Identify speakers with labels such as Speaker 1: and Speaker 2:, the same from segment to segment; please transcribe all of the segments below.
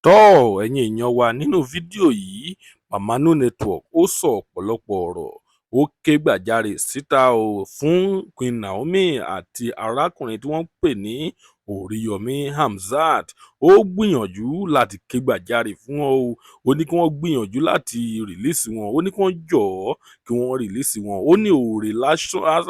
Speaker 1: Tọ́, ẹ̀yin èèyàn wa, nínú fídíò yìí, Mama No Network ó sọ ọ̀pọ̀lọpọ̀ ọ̀rọ̀. Ó ké gbàjarè síta o fún Queen Naomi àti arákùnrin tí wọ́n ń pè ní Oríyọmí Hamzat. Ó gbìyànjú láti ké gbàjarè fún wọn o. Ó ní kí wọ́n gbìyànjú láti release wọn. Ó ní kí wọ́n jọ̀ọ́, kí wọ́n release wọn. Ó ní òòrè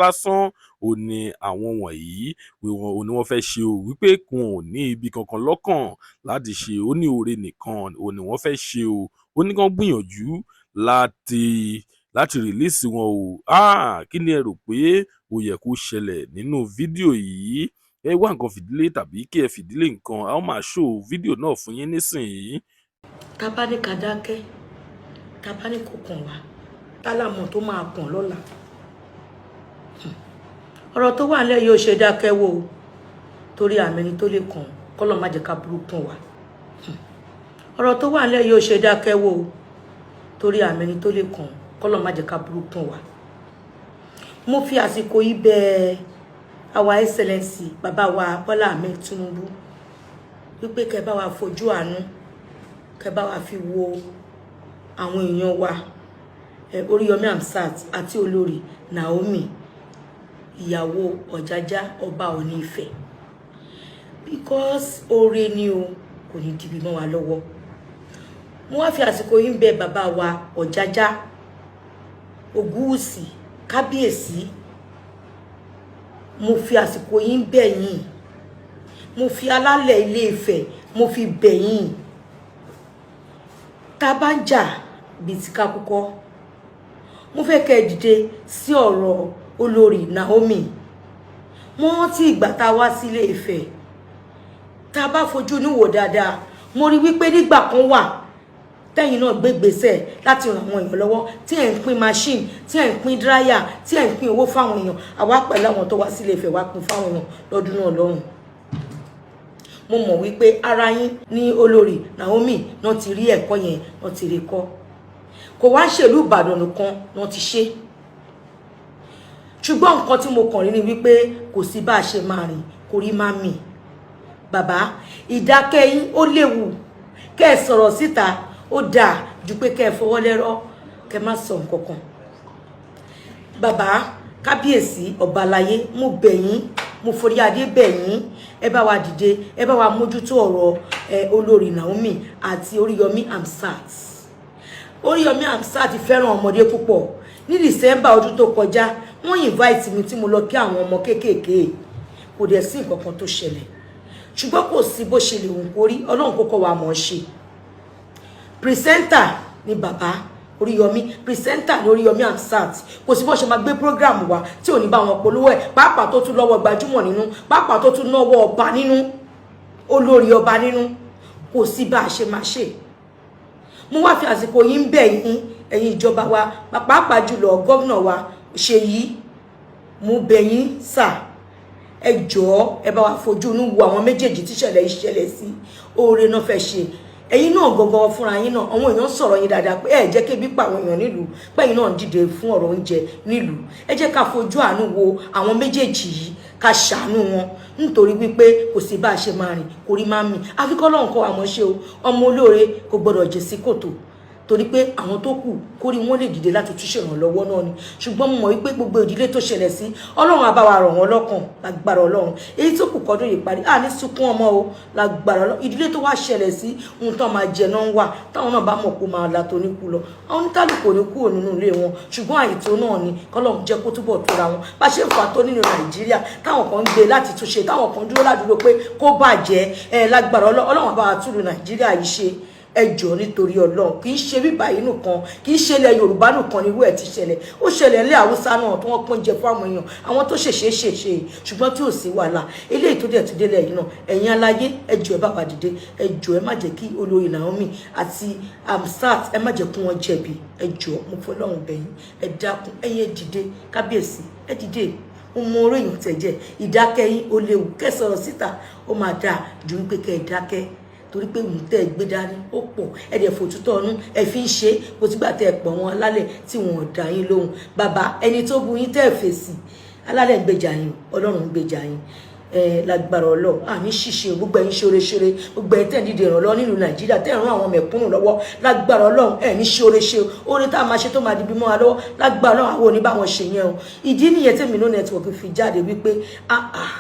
Speaker 1: lásán ó ní àwọn wọ̀nyí ò ní wọ́n fẹ́ ṣe o, wípé wọn ò ní ibi kankan lọ́kàn láti ṣe. Ó ní oore nìkan ò ní wọ́n fẹ́ ṣe o. Ó ní kí wọ́n gbìyànjú láti release wọn o. Ah, kí ni ẹ rò pé ó yẹ kó ṣẹlẹ̀ nínú fídíò yìí? Ẹ wá nǹkan fìdílé tàbí kí ẹ fìdílé nǹkan. A ó máa show fídíò náà fún yín nísìnyí.
Speaker 2: Tá bá ní ká dákẹ́, tá bá ní kò kàn wá, tálámọ̀ tó máa kàn lọ́la. Ọ̀rọ̀ tó wà nílẹ̀ yóò ṣe dákẹ́ wò ó, torí àmì ẹni tó lè kàn. Kọ́lọ̀ má jẹ́ ká burú kàn wá. Ọ̀rọ̀ tó wà nílẹ̀ yóò ṣe dákẹ́ wò ó, torí àmì ẹni tó lè kàn. Kọ́lọ̀ má jẹ́ ká burú kàn wá. Mo fi àsìkò yìí bẹ̀ Our Excellency, bàbá wa Bọ́lá Ahmed Tinubu, wípé kẹ́ bá wa fojú àánú, kẹ́ bá wa fi wo àwọn èèyàn wa, Oríyọmí Hamzat àti olórí Naomi, ìyàwó Ọ̀jájá, ọba Ọ̀ọ̀ni Ifẹ̀, because oore ni o, kò ní dìbì mọ́ wa lọ́wọ́. Mo wá fi àsìkò yìí ń bẹ̀ bàbá wa Ọ̀jájá Ògúnwùsì, kábíyèsí. Mo fi àsìkò yìí ń bẹ̀ yín. Mo fi alálẹ̀ Ilé Ifẹ̀, mo fi bẹ̀ yín. Tá a bá ń jà bíi ti ká kúkọ́, mo fẹ́ kẹ́ ẹ dìde sí ọ̀rọ̀ olórí Naomi. Mo rántí ìgbà tá a wá sílé Ifẹ̀. Tá a bá fojú inú wò dáadáa, mo rí wípé nígbà kan wà tẹ́yìn náà gbé gbèsè láti ràn àwọn èèyàn lọ́wọ́, tí ẹ̀ ń pín machine, tí ẹ̀ ń pín dryer, tí ẹ̀ ń pín owó fáwọn èèyàn. Àwa pẹ̀lú àwọn tó wá sílé Ifẹ̀ wá pín fáwọn èèyàn lọ́dún náà lọ́hùn. Mo mọ̀ wípé ara yín ní olórí Naomi náà ti rí ẹ̀kọ́ yẹn, náà ti rí kọ́. Kò wá ṣèlú Ìbàdàn nìkan náà ti ṣe, ṣùgbọ́n nǹkan tí mo kàn rí ni wípé kò sí bá a ṣe máa rìn kò rí má mì. Bàbá, ìdákẹ́ yín ó léwu. Kẹ́ ẹ sọ̀rọ̀ síta, ó dáa ju pé kẹ́ ẹ fọwọ́ lẹ́rọ́, kẹ́ ẹ má sọ nǹkan kan. Bàbá kábíyèsí ọba aláyé, mo bẹ̀ yín, mo forí adé bẹ̀ yín. Ẹ bá wa dìde, ẹ bá wa mójútó ọ̀rọ̀ ẹ olórí Naomi àti Oríyọmí Hamzat. Oríyọmí Hamzat fẹ́ràn ọmọdé púpọ̀. Ní December ọdún tó kọjá, wọ́n invite mi tí mo lọ kí àwọn ọmọ kéékèèké. Kò dẹ̀ sí nǹkan kan tó ṣẹlẹ̀, ṣùgbọ́n kò sí bó ṣe lè wù kó rí, Ọlọ́run kókó wa mọ̀ ọ́ ṣe. Presenter ni bàbá Oríyọmí, presenter ní Oríyọmí Hamzat. Kò sí bó ṣe máa gbé program wa tí ò ní bá wọn polówó ẹ̀, pàápàá tó tún lọ́wọ́ gbajúmọ̀ nínú, pàápàá tó tún náwó ọba nínú, olórí ọba nínú. Kò sí bá a ṣe máa ṣe. Mo wá fi àsìkò yìí ń bẹ̀ yín, ẹ̀yin ìjọba wa, pàápàá jùlọ gómìnà wa Ṣèyí. Mo bẹ̀ yín sà, ẹ jọ̀ọ́, ẹ bá wa fojú inú wo àwọn méjèèjì tíṣẹ̀lẹ̀ ìṣẹ̀lẹ̀ sí. Oore náà fẹ́ ṣe. Ẹ̀yin náà gangan fúnra yín náà, àwọn èèyàn sọ̀rọ̀ yín dáadáa pé ẹ jẹ́ kébi pa àwọn èèyàn nílùú, pẹ́yìn náà dìde fún ọ̀rọ̀ oúnjẹ nílùú. Ẹ jẹ́ ká fojú àánú wo àwọn méjèèjì yìí, ká ṣàánú wọn, nítorí wípé kò sí bá a ṣe máa rìn kò rí máa mì. Àfi k'Ọlọ́run kọ́ àmọ́ ṣe o. Ọmọ olóore kò gbọdọ̀ jẹ́ sí kòtò, torí pé àwọn tó kù kórí wọn lè dìde láti tún ṣèrànlọ́wọ́ náà ni. Ṣùgbọ́n mo mọ̀ wípé gbogbo ìdílé tó ṣẹlẹ̀ sí, Ọlọ́run á bá wa rọ̀ wọ́n lọ́kàn lágbára Ọlọ́run. Èyí tó kù kọ́dún yìí parí, à ní sunkún ọmọ o lágbára Ọlọ́run. Ìdílé tó wá ṣẹlẹ̀ sí, ohun tó máa jẹ náà ń wà. Táwọn náà bá mọ̀ kó máa la tó ní kú lọ, àwọn oníkálùkù ò ní kúrò nínú ilé wọn, ṣùgbọ́n àìtó náà ni. Kọ́lọ́run jẹ́ kó túbọ̀ tóra wọn. Bá ṣe ń fà tó nínú Nàìjíríà, táwọn kan ń gbé láti túnṣe, táwọn kan dúró ládùúgbò pé kó bàjẹ́ ẹ, lágbára Ọlọ́run, á bá wa túlù Nàìjíríà yìí ṣe. Ẹ jọ̀ọ́, nítorí Ọlọ́run, kì í ṣe bíbá yìí nìkan, kì í ṣe ilẹ̀ Yorùbá nìkan ni irú ẹ̀ ti ṣẹlẹ̀. Ó ṣẹlẹ̀ ilẹ̀ Haúsá náà tí wọ́n pín jẹ fún àwọn èèyàn, àwọn tó ṣèṣe ṣèṣe, ṣùgbọ́n tí ò sí wàhálà. Eléyìí tó dẹ̀ tún délẹ̀ yìí náà, ẹ̀yin aláyé, ẹ jọ̀ọ́, ẹ bá wa dìde. Ẹ jọ̀ọ́, ẹ má jẹ́ kí olórí Naomi àti Hamzat, ẹ má jẹ́ kí wọ́n jẹ̀bi. Ẹ jọ̀ọ́, mo fọlọ́run bẹ̀yìn, ẹ dákun, ẹ̀yin ẹ dìde. Kábíyèsí, ẹ dìde. Mo mọ orí èèyàn tẹ̀ jẹ́. Ìdákẹ́ yín ó léwu. Kẹ́ sọ̀rọ̀ síta, ó máa dáa ju wípé kẹ́ ẹ dákẹ́, torí pé òun tẹ́ ẹ gbé dání ó pọ̀. Ẹ dẹ̀ fòtútọ́ ọ̀nù ẹ fi ń ṣe. Kò sígbà tẹ́ ẹ pọ̀ wọn alálẹ̀ tí wọn ò dá yín lóhùn. Bàbá, ẹni tó bu yín tẹ́ ẹ fèsì, alálẹ̀ ń gbèjà yín, Ọlọ́run ń gbèjà yín. Ẹ lágbára Ọlọ́run, àní ṣìṣe. Gbogbo ẹ̀yin ṣoore-ṣoore, gbogbo ẹ̀yin tẹ̀ ń dìde ìrànlọ́wọ́ nílùú Nàìjíríà, tẹ̀ ń ràn àwọn mẹ̀kúnnù lọ́wọ́, lágbára Ọlọ́run, ẹ̀ ní ṣoore ṣe. Oore tá a máa ṣe tó máa di bí mọ́ wa lọ́wọ́, lágbára Ọlọ́run, àwọn ò ní bá wọn ṣe yẹn o. Ìdí nìyẹn tèmi No Network fi jáde wípé, ah ah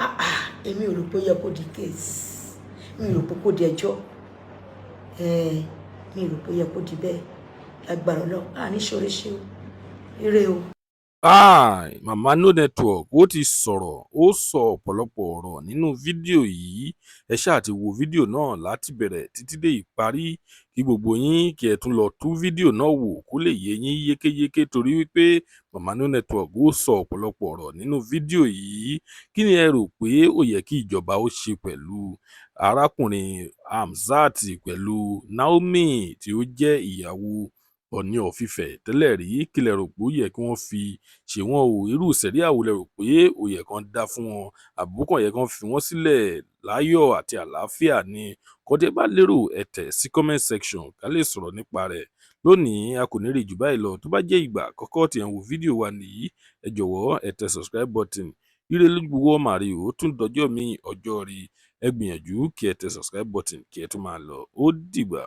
Speaker 2: ah ah, èmi ò rò pé ó yẹ kó di case, mi ò rò pé kó di ẹjọ́, mi ò rò pé ó yẹ kó di bẹ́ẹ̀. Lágbára Ọlọ́run, àní ṣoore ṣe o. Ire o.
Speaker 1: Ah, Mama No Network ó ti sọ̀rọ̀, ó sọ ọ̀pọ̀lọpọ̀ ọ̀rọ̀ nínú fídíò yìí. Ẹ ṣáà ti wo fídíò náà láti bẹ̀rẹ̀ títí dé ìparí, kí gbogbo yín kí ẹ tún lọ tú fídíò náà wò kó lè yé yín yékéyéké, torí wípé Mama No Network ó sọ ọ̀pọ̀lọpọ̀ ọ̀rọ̀ nínú fídíò yìí. Kí ni ẹ rò pé ó yẹ kí ìjọba ó ṣe pẹ̀lú arákùnrin Hamzat, pẹ̀lú Naomi tí ó jẹ́ ìyàwó Ọọ̀ni of Ifẹ̀ tẹ́lẹ̀ rí? Kí lẹ rò pé ó yẹ kí wọ́n fi ṣe wọ́n o? Irú sẹ̀ríà wo lẹ rò pé ó yẹ kán dá fún wọn? Àbí kàn yẹ kán fi wọ́n sílẹ̀ láyọ̀ àti àlàáfíà ni? Kọ́ tẹ́ bá lérò, ẹ tẹ̀ sí comment section ká lè sọ̀rọ̀ nípa rẹ̀. Lónìí, a kò ní rí jù báyìí lọ. Tó bá jẹ́ ìgbà àkọ́kọ́ tí ẹ̀ ń wo fídíò wa nìyí, ẹ jọ̀wọ́, ẹ tẹ subscribe button. Ire lójú gbogbo ọmọ àrí o. Tún dọjọ́ mi, ọjọ́ rí. Ẹ gbìyànjú kí ẹ tẹ subscribe button kí ẹ tún máa lọ. Ó dìgbà.